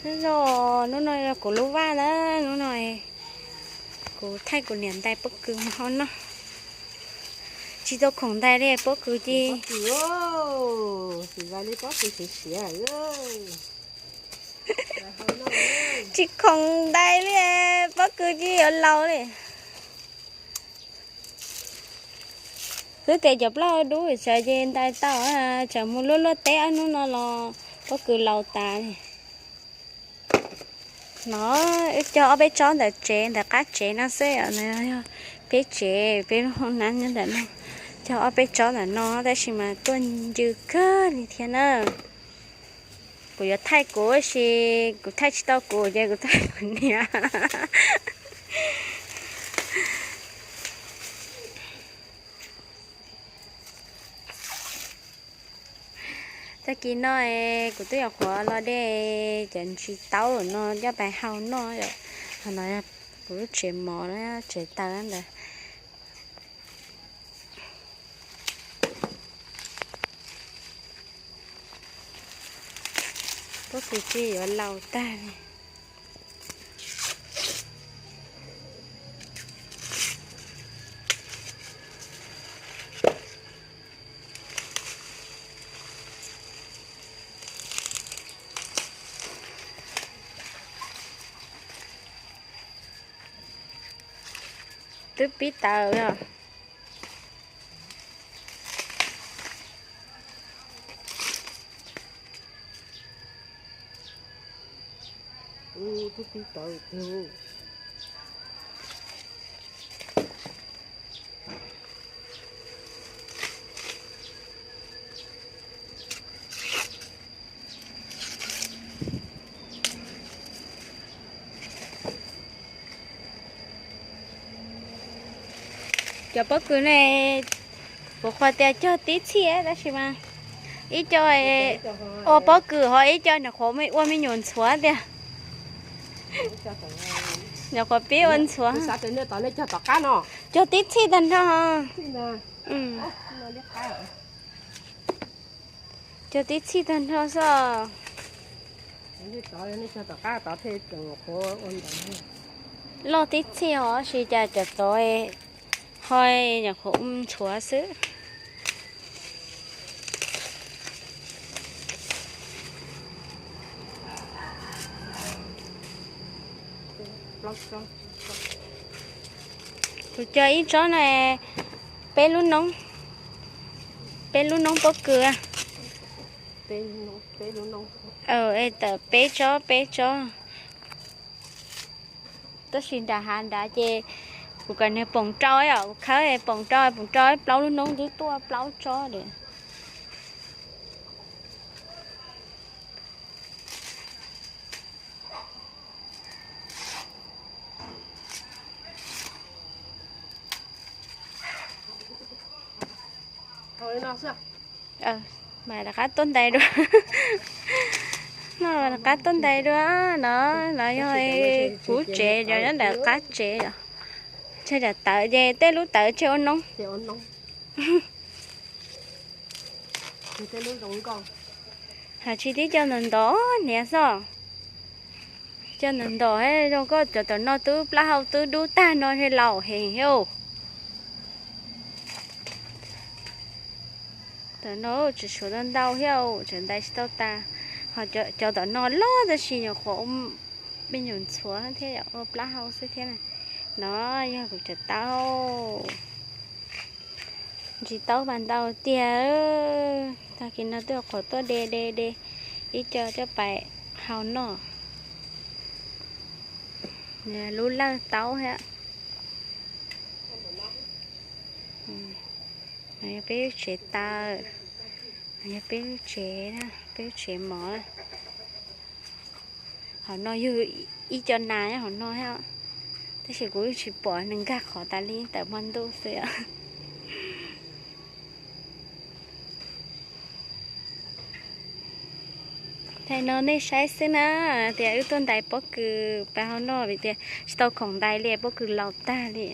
Yog hnub no yog kuv lub vaj na, hnub no kuv thaij kuv niam ntais pob kws mus hau noj. Tsis tau khoom ntais li pob kws ces tsis khoom ntais li, pob kws ces yuav laus li. Twb tias cov plaub hau dub tsam ces ntais tau, tsam mus luaj luaj teb ob hnub no los pob kws laus tas li. No wb cog ob peb tsob ntawm tsev, ntawm qab tsev no xwb, yog peb tsev, peb lub hoob nab nyob ntawm no. Cog ob peb tsob ntawm no tab sis mas tuaj ncw kawg li thiab na. Kuv yuav thaij kuv sis kuv thaij tsis tau kuv ces kuv thaij kuv niam. Tag kis no kuv twb yuav qhuav los de cov ntsis taub no coj pais hau noj. Ho no kuv lub tsev mov na, tsev taws ntawd. Pob kws ces yuav laus tag li. Twb pib tawm os. Cov pob kws ne, kuv qhuas tias cog tib txhij tab sis mas ib co ua pob kws ho ib co nyuam qhuav ua me nyuam ntxhuav tiag. Nyuam qhuav pib ua ntxhuav. Cog tib txhij tag nrho. Cog tib txhij tag nrho xwb. Loj tib txhij os, sis cas cov tod ho nyuam qhuav ua ntxhuav xwb. Kuv cog ib tsob no, peb lub noob, peb lub noob pob kws. Tawm peb tsob peb tsob. Tab sis nram hav nrad ces kuv kom nws poom rau, kuv khawb poom rau, poom rau plaub lub noob twb tuaj plaub tsob lawm. Mas rov qab tuaj ntais dua. No rov qab tuaj ntais dua no. No yog kuv tsev, yog nyob ntawm qab tsev os. Tseg tawv ces tej lub tawv tseg ua noob. Hais tsis tib co ntawm ntov hniav xwb. Co ntawm ntov zoo nkauj, cov tom no twb plaub hau twb dub tag no, laus heev thiab. Tom no tseem tshuav tau ntau thiab, tseem ntais tsis tau tas. Ho cov tom no loj tab sis nyuam qhuav me nyuam ntxhuav thiab, ua plaub hau xwb thiab na. No yog kuv cov taub. Ntsis taub mas ntau tiag. Tag kis no twb qhuav tuaj de de de ib co coj pais hau noj. Lub lawj taub thiab. Yog peb lub tsev taws, yog peb lub tsev, peb lub tsev mov. Hauv no yog ib co nas nyob hauv no thiab, tab sis kuv tsis pom, nws nkag qhov tas li tawm hmo ntuj xwb. Thaum no nej saib xwb na, tias wb tuaj ntais pob kws pab hauv no vim tias tsis tau khoom ntais li, pob kws laus tag li.